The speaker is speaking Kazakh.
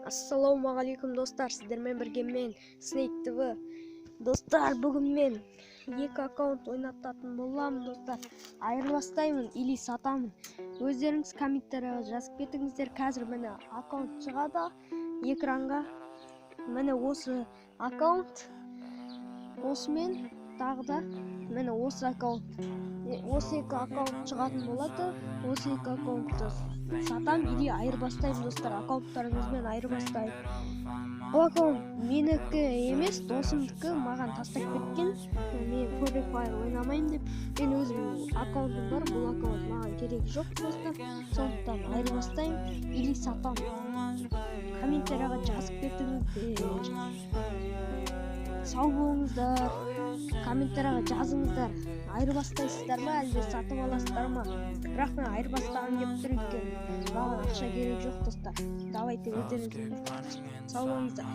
Ассалаумағалейкум, достар! Сіздермен бірге мен, Snake TV. Достар, бүгін мен екі аккаунт ойнататын боламын, достар. Айырбастаймын или сатамын. Өздеріңіз комментарияға жазып кетіңіздер. Қазір, міне, аккаунт шығады экранға. Міне, осы аккаунт. Осымен тағы да, міне, осы аккаунт. Осы екі аккаунт шығатын болады. Осы екі аккаунтты сатам или айырбастаймын, достар. Аккаунттарыңызбен айырбастаймын. Бұл аккаунт менікі емес, досымдікі, маған тастап кеткен. Мен Free Fire ойнамаймын деп. Мен өзім аккаунтым бар, бұл аккаунт маған керек жоқ, достар. Сондықтан айырбастаймын или сатамын. Комментарияға жазып кетіңіздер. Сау болыңыздар. Комментарияға жазыңыздар. Айырбастайсыздар ма, әлде сатып аласыздар ма? Бірақ мен айырбастағым келіп тұр, өйткені маған ақша керек жоқ, достар. Давайте, өздеріңіз. Сау болыңыздар.